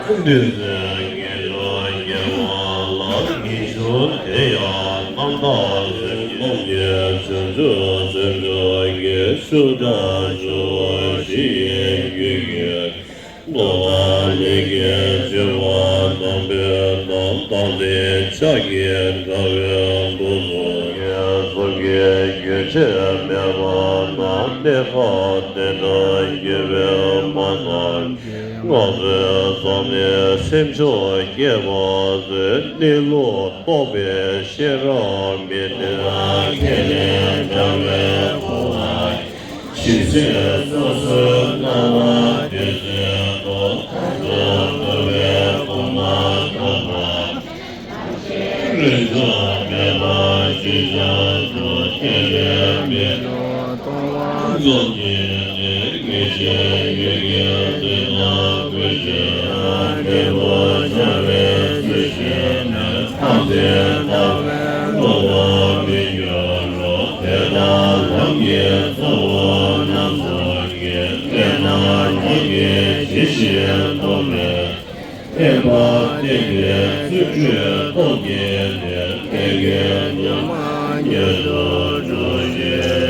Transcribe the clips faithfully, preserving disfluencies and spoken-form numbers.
ཀུན་ཏུ་བཟང་ངེས་འབྱུང་སྐྱེ་བ་ལ། ངེས་འབྱུང་དེ་ཡང་རྣམ་དག་སེམས་ཀྱི་ལོངས་སྤྱོད་བྱང་ཆུབ་སེམས་མཆོག་གི་ཤུགས་དང་འབྱུང་བ་བཞི་ཡི་རྒྱུད་ཀྱི། རྟོག་པ་ལས་སྐྱེས་སྤྱོད་པ་རྣམ་པའི་ནང་། བདག་ལྟའི་ཕྱག་གིས་འདྲ་བའི་མགོ་བཟུང་། ངན་སོང་གི་རྒྱུན་ཆད་མེད་པ་ན། གནས་སྐབས་དེ་ན་རྒྱུད་པའི་མ་རྣམས་ཀྱིས། སྔགས་ཕུན་སུམ་ཚོགས་ནས་སེམས་མཆོག་སྐྱེད་པར་མཛོད། གནས་ལུགས་རྟོགས་པའི་ཤེས་རབ་མི་མཐུན་པ། ཁས་ལེན་འདྲ་བའི་འཁོར་བ། ཇི་སྲིད་སོ་སོའི་སྣང་བ་དེ་སྲིད་དུ། ཐོབ་ཚུལ་རྟོགས་པའི་གོང་མ་ཐོབ་པ། རིན་ཆེན་མེད་པ་ཇི་བཞིན་དུ། ཁས་ལེན་མི་ནུས་མཐོང་བ་ཙམ་གྱིས་ནི། ངེས་ཤེས་ཡུལ་གྱི་རྫུན་སྣང་ཀུན་ཞིག་ཡང་། འབྲས་བུ་འཆར་བའི་ཚུལ་ཤེས་ནས། ཐམས་ཅད་ལྟ་བས་བསླུ་བར་མི་འགྱུར་རོ། དེ་ལྟར་ལམ་གྱི་རྩ་བ་རྣམ་གསུམ་གྱི། དེ་ན་ཉིད་ཀྱིས་ཇི་བཞིན་རྟོགས་པའི། ཐེག་པ་བསྟན་པའི་ཚུལ་ཁྲིམས་སྟོབས་ཀྱིས་ནི། ཐེག་གི་སྒྲོན་མ་ཉིད་དུ་གྲུབ་ཤིང་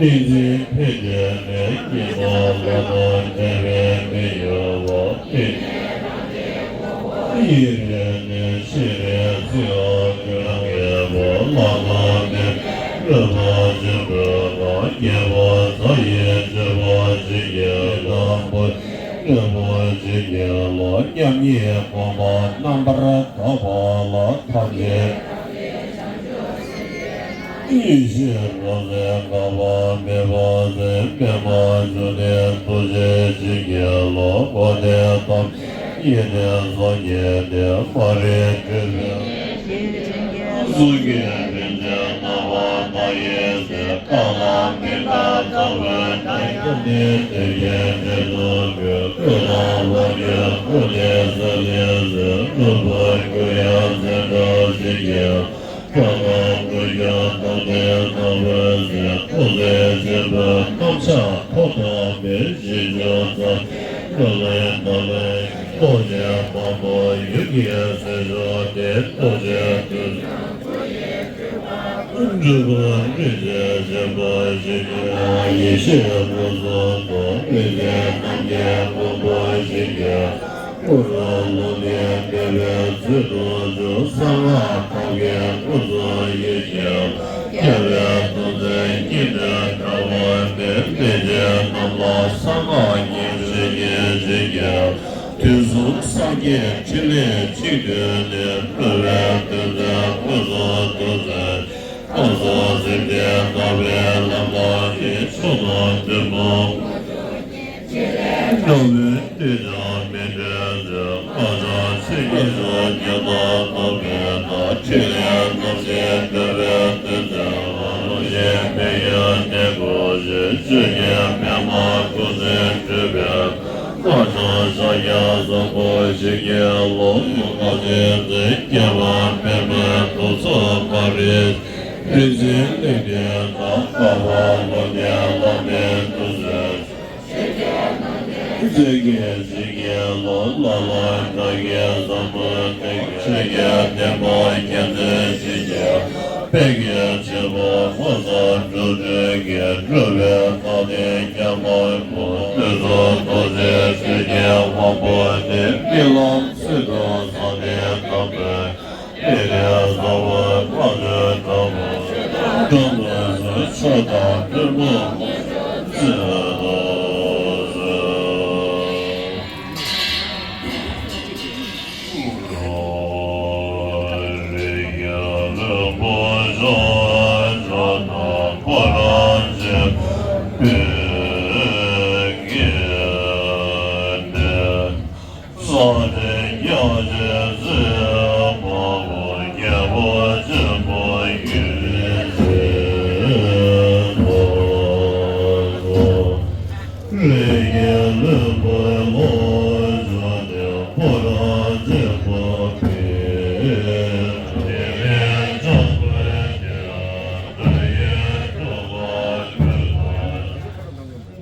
ཏིང་འཛིན་འཕེལ་འགྲིབ་མེད། སྙིང་པོ་བླ་ན་བྲལ་བའི་མི་གཡོ་བ། ཡིད་རེ་ནས་ཤེས་རེ་ཚིག་ལ་ཀུན་ངེས་པ། བླ་ན་མེད་པའི་བསླབ་པ་ཆེན་པོའི་ངག་རྒྱལ་པོ་མཛའ་ཡི་སྤྱོད་པ་བྱིན་གྱིས་བརླབ་པ། སྤྲུལ་པ་བྱིན་གྱིས་རློབ། མཉམ་ཉིད་སྒོམ་པ་རྣམ་པར་དག་པ་ལ། ཐམས་ཅད་ཡེ་ཤེས་རང་རྩལ་འགག་པ་མེད་པར་མཛད། པདྨ་འབྱུང་གནས་རྡོ་རྗེ་བྱིན་གྱིས་རློབ། འཁོར་འདས་ཐམས་ཅད་ཡེ་ནས་སངས་རྒྱས་ཏེ། མ་རིག་འཁྲུལ་པའི་གཟུགས་ཀྱི་ཕན་མཛད་རྣམ་པར་དག་ཡེ་ཟེར། རྟག་ལ་མི་འདའ་ལྟ་བུའི་མཐའ་ཡས་ནི། དེ་ཡི་འབྲས་རྣམས་ཀུན། ཀུན་ལ་དབང་བསྒྱུར་ཀུན་ནས་གསལ་ལེ་ཟེར། སྤྲུལ་པ་ཀུན་ཡང་མཚན་བཀྲ་ཤིས་ཀྱི། ཁྲ་ལམ་ཀུན་ཀྱང་དམ་ལྡན་རྣམ་པར་གསལ། ཐུགས་རྗེ་ཆེན་པོའི་རྣམ་གཞག་ཐོག་མཐའ་མེད། ཞིང་བཅུ་རྩ་བྲིས་ ལ་ལས་ན་ལས་རྡོ་རྗེ་དམར་པོ་ཡུམ་གྱི་སྲས་མཆོག་སྟེ། རྡོ་རྗེ་བདུད་འགྲོ་བ་རིགས་ཀྱི་ཞེན་པ་ཞི་བྱེད། ཡེ་ཤེས་སྐུ་གསུང་ཐུགས་རིག་འཛིན་རྣམས་ཀྱི་དབང་པོ་ཞི་བྱེད། སྐུ་རུ་ལུང་བསྟན་བསྟན་པའི་ཚུལ་དུ་བྱུང་། གསང་སྔགས་ཐབས་མཁས་སྐུ་གསུང་ཡེ་ཤེས། རྒྱལ་བའི་ཐུགས་བརྩེ་སྙིང་ནས་འབྲལ་བ་མེད། མི་ཚེ་རྣམས་ལ་གསང་སྔགས་ཉམས་བཞེས་ཀྱི་ཞི་བྱེད། དུས་གསུམ་སངས་རྒྱས་ཕྲིན་ལས་གཅིག་བསྡུས་ནས། སྤྲུལ་པའི་གདུལ་བྱ་སྐུ་གསུང་ཐུགས་སྲས། སྐུ་གསུང་ཐུགས་ཀྱི་རྣམ་པར་ཤེས། ཕྱོགས་དང་བདུན་པོ་རྣམ་པའི་གནས་ཀྱང་མི་འབྲལ་ཏེ། སྔགས་འཆང་ཆོས་ཀྱི་རྒྱལ་དང་ཐུབ་པའི་མཐའ། ཕྲིན་ལས་རྣམ་བཞི་སྤྲུལ་པའི་གདུལ་བྱ། ལོངས་སྤྱོད་མི་གཡོ་གནས་སྐུ་ཞིང་། ཆོས་ཀྱི་པདྨ་སྐུ་ཚེ་སྒྲུབ་པའི། སྔགས་འཆང་ཤཱཀྱ་བཟང་པོ་ཞིང་གི་ལྷ། ལོངས་སྤྱོད་རྫས་བརྒྱ་པ་པདྨའི་ཐོག་སོགས་པ་རེ། རིག་འཛིན་གླིང་པའི་བདག། འཕགས་པ་ཀླུ་ལྡན་བླ་མའི་ཐུགས་སྲས། མཛོད་ཀྱི་ཞིང་གི་ལྷ། ལ་ལ་དགྲ་བགེགས་ཟབ་མོ་སྟེང་། ཆོས་ཀྱི་བསྟན་པ་རྒྱ་མཚོའི་གཞི་རྒྱས། དཔལ་གྱི་བྱེ་བ་ལྷ་ས་འགྲོ་དྲུག་གི། སྤྲུལ་པའི་མཐའ་རྟེན་རྒྱ་མཚོའི་སྐུ། ཕུན་སུམ་ཚོགས་པའི་ཆོས་ཀྱི་དབང་པོ་སྟེ། རྨི་ལམ་ཚུལ་དུ་བཟང་པོའི་དམ་པའི། མི་ལས་ཟབ་པ་ལྷ་ཆོས་གྲགས་པ། འགྲོ་དངོས་སུ་མཆོག་དང་ཐུན་མོང་མ་བྱུང་ཚུལ་དུ་གསོལ། རིགས་ཀྱི་བློན་པོ་ཤཱཀྱ་དང་། ཁོ་རང་ཆེན་པོའི་དགེ་འདུན། སངས་རྒྱས་ཀྱང་ཞེས་སྲིད་པ་པོ། རྒྱལ་པོ་ཆེན་པོ་ཡུལ་ཆེན་པོ། རིགས་ཀྱི་བློན་པོ་ལོངས་སྤྱོད་དེ། ཁོ་རང་ཆེན་པོ་པའི་དེ་ལས་འཇམ་དཔལ་གྱི་འདོད་ཡོན་སྒྲུབ་པ་ཕུལ་དང་།